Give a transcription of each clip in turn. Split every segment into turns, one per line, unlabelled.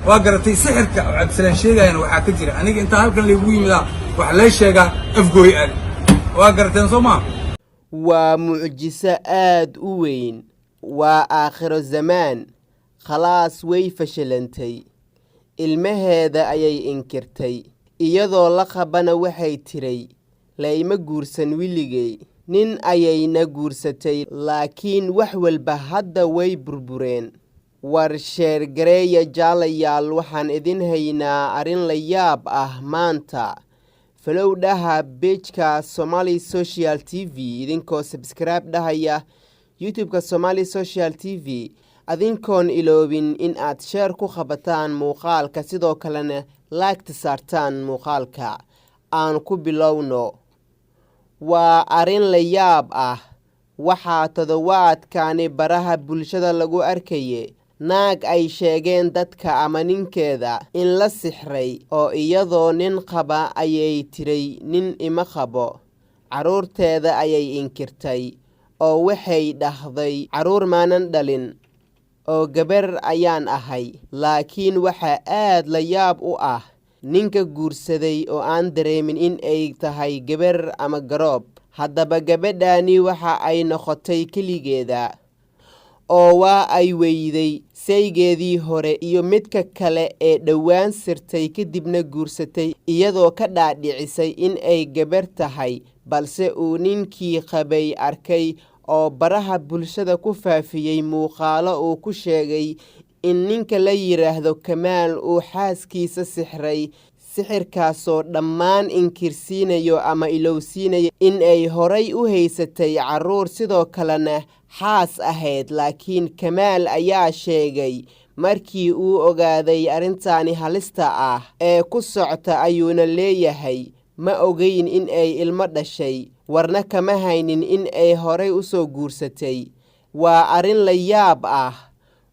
Waa garatay. Sixirka oo Cabdisalaan sheegayana waxaa ka jira aniga intaa halkan laygu yimidaa waxaa lee sheegaa Afgooy aad. Waa garateen, soo maa?
Waa mucjiso aad u weyn. Waa aakhiro zamaan. Khalaas, way fashilantay. Ilmaheeda ayay inkirtay, iyadoo la qabana. Waxay tidhay, "Layma guursan wiligay." Nin ayayna guursatay, laakiin wax walba hadda way burbureen. War share gareeya, jaalayaal. Waxaan idin haynaa arrin la yaab ah maanta. Follow dhaha page-ka Somali Social TV, idinkoo subscribe dhahaya YouTube-ka Somali Social TV, adinkoon iloobin in aad share ku qabataan muuqaalka, sidoo kalena like-ta saartaan muuqaalka. Aan ku bilowno. Waa arrin la yaab ah. Waxaa toddobaadkani baraha bulshada lagu arkaye naag ay sheegeen dadka ama ninkeeda in la sixray, oo iyadoo nin qaba ayay tiray, "Nin ima qabo." Carruurteeda ayay inkirtay oo waxay dhahday, "Carruur maanan dhalin oo gabar ayaan ahay." Laakiin waxaa aad la yaab u ah ninka guursaday oo aan dareemin in ay tahay gabar ama garoob. Haddaba gabadhani waxa ay noqotay keligeeda, oo waa ay weyday saygeedii hore iyo midka kale ee dhowaan sirtay, kadibna guursatay, iyadoo ka dhaadhicisay in ay gabar tahay, balse uu ninkii qabay arkay oo baraha bulshada ku faafiyey muuqaalo uu ku sheegay in ninka la yidhaahdo Kamaal uu xaaskiisa sixray, sixirkaasoo dhammaan inkirsiinayo ama ilowsiinayo in ay horay u haysatay carruur, sidoo kalena xaas ahayd. Laakiin Kamaal ayaa sheegay markii uu ogaaday arrintani halista ah ee ku socta, ayuuna leeyahay, "Ma ogeyn in ay ilmo dhashay, warna kama haynin in ay horay u soo guursatay." Waa arrin la yaab ah.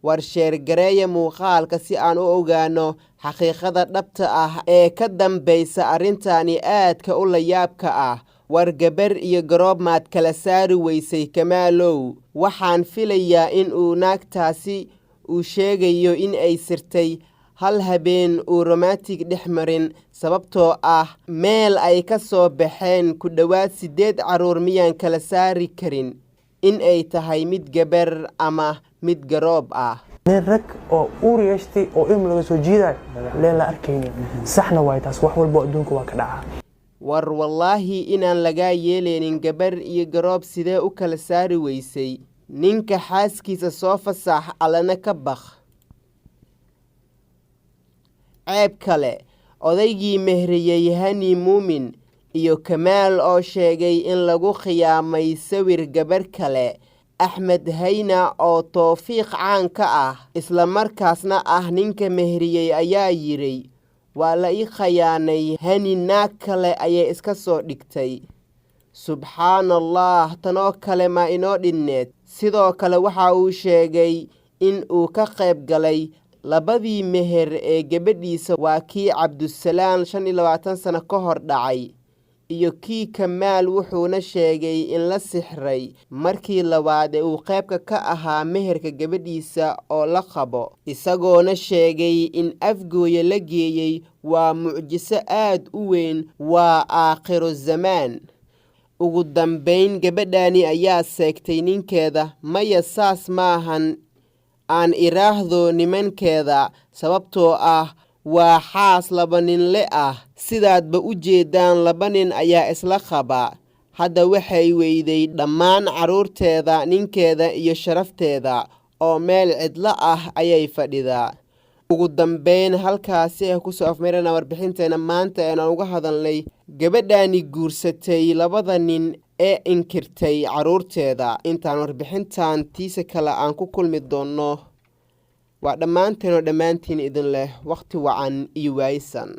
War share gareeya muuqaalka si aan u ogaano xaqiiqada dhabta ah ee ka dambaysa arrintani aadka u layaabka ah. War gabar iyo garoob maad kala saari weysay, Kamaalow? Waxaan filayaa in uu naagtaasi uu sheegayo in ay sirtay hal habeen uu romantic dhex marin, sababtoo ah meel ay ka soo baxeen ku dhowaad siddeed carruur miyaan kala saari karin in ay tahay mid gabar ama mid garoob ah?
Nin rag oo uur yeeshtay oo ilm laga soo jiidayo leen la arkaynin, saxna waay taas. Wax walbo adduunka waa ka dhacaa.
War wallaahi inaan lagaa yeelaynin. Gabar iyo garoob sidee u kala saari weysay? Ninka xaaskiisa soo fasax, allana ka baq. Ceeb kale, odaygii mehriyey Hani Muumin iyo Kamaal oo sheegay in lagu khiyaamay sawir gabar kale. Axmed Hayna oo Towfiiq caan ka ah, islamarkaasna ah ninka mehriyey, ayaa yidhi, "Waa la ii khayaanay, Hani naag kale ayay iska soo dhigtay." Subxaana Allah, tanoo kale ma inoo dhinneed? Sidoo kale waxa uu sheegay in uu ka qayb galay labadii meher ee gabadhiisa, waa kii Cabdusalaam 25 sano ka hor dhacay iyo kii Kamaal. Wuxuuna sheegay in la sixray markii labaad ee uu qaybka ka ahaa meherka gabadhiisa oo la qabo, isagoona sheegay in Afgooye la geeyey. Waa mucjiso aad u weyn. Waa aakhiro zamaan. Ugu dambayn gabadhani ayaa seegtay ninkeeda. Maya, saas maahan, aan iraahdo nimankeeda, sababtoo ah waa xaas laba ninle ah. Sidaadba u jeedaan, laba nin ayaa isla qaba. Hadda waxay weyday dhammaan carruurteeda, ninkeeda iyo sharafteeda, oo meel cidlo ah ayay fadhidaa. Ugu dambeyn, halkaasi ah kusoo afmarana warbixinteena maanta ean uga hadalnay gabadhani guursatay labada nin ee inkirtay carruurteeda. Intaan warbixintan tiisa kale aan ku kulmi doonno, waa dhammaanteen oo dhammaantiin idin leh wakhti wacan iyo waaysan.